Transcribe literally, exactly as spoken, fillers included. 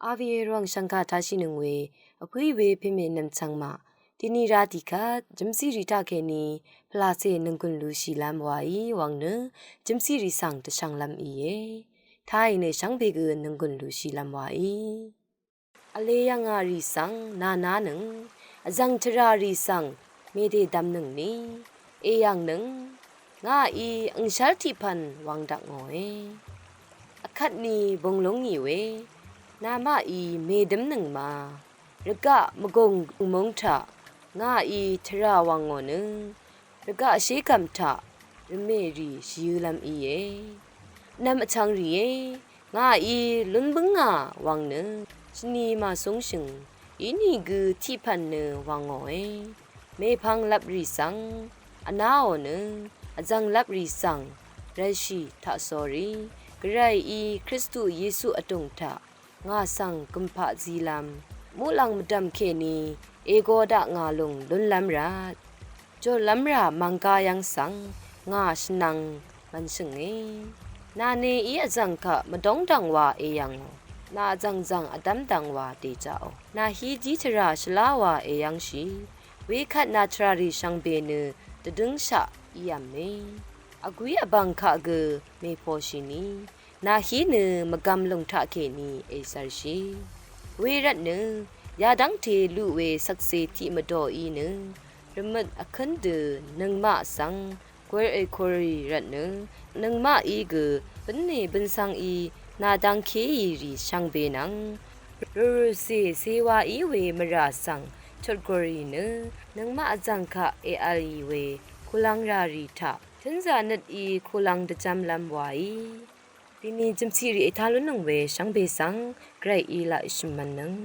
Aviye rwàng shvngkà tashì nøng we vpǿì we pèmè nv̀mchvng maq dini ra tiqkvt jv̀msì rì taqkèní pvlacè nònggùn lushìlv́m waí wvng nø jv̀msì rì svng dvshvnglv́m íe. Taì nø shvngbe gø nònggùn lushìlv́m waí vle yv̀ngà rì svng nànánøng vzv̀ng tvrà rì svng mèdèdvmnøngni èyv̀ngnøng ngàí angshv́l tiqpv̀n wvng dvkngòe. Vkvtni bùnglúng ngì we namaqí mèdǿmnøng ma rvgaq mvgùng múng taq ngàí tvrà wvngò nø rvgaq shégv̀m taq rvmè rì shvyǿlv́m íe. Nv̀m vchvng rìé, ngàí lún bǿngà wvng nø shvni màsúngshø̀ng ínìgø tiqpv̀n nø wvngòe. Mèpvnglvp rì svng vnáò nø vzv̀nglvp rì svng rv̄lshì taqsórí gvrayí Kristu Yesu vdùng taq ngà svng gø̀mpaq zílv́m muqlàng mvdv̀m kèní ègo daq ngà lùng lúnlv́m rvt jòlv́m rà mv̀ngga yv́ng svng ngà shvnvng mv̀nshø̀nge. Nànèí vzv̀ng kaq mvdóng dv̀ngwa èyv̀ngò, nà vzv̀ng zv̀ng vdv́m dv̀ngwa dèjaqò. Nàhí dí tvrà shvlá wa èyv́ngshì wekvt nà tvràrì shvngbe nø dvdǿngshaq ív̄me. Vgwí vbv̀ng kaq gø mèpòshìni nàhí nø mvgvm lùng taqkèní èzv̄rshì. Wervtnø yadv́ngte luq we shvkse tiq mvdòí nø rvmøt vkǿn dø nøngmaq svng gwer èkorì rvtnø nøngmaqí gø bǿnne bǿnsv́ngí nà dvngkéì rì shvngbe nvng rvrø̀cè cewa í we mvrà svng tutgorì nø nøngmaq vzv̀ng kaq èv̀lì we kulv̄ng ràrì taq tǿnzà nøtí kulv̄ng dvjv́mlv́m waí dini jv̀msì rì ètá lúnnøng we shvngbe svng gvrayí laq shø̀mv̄nnøng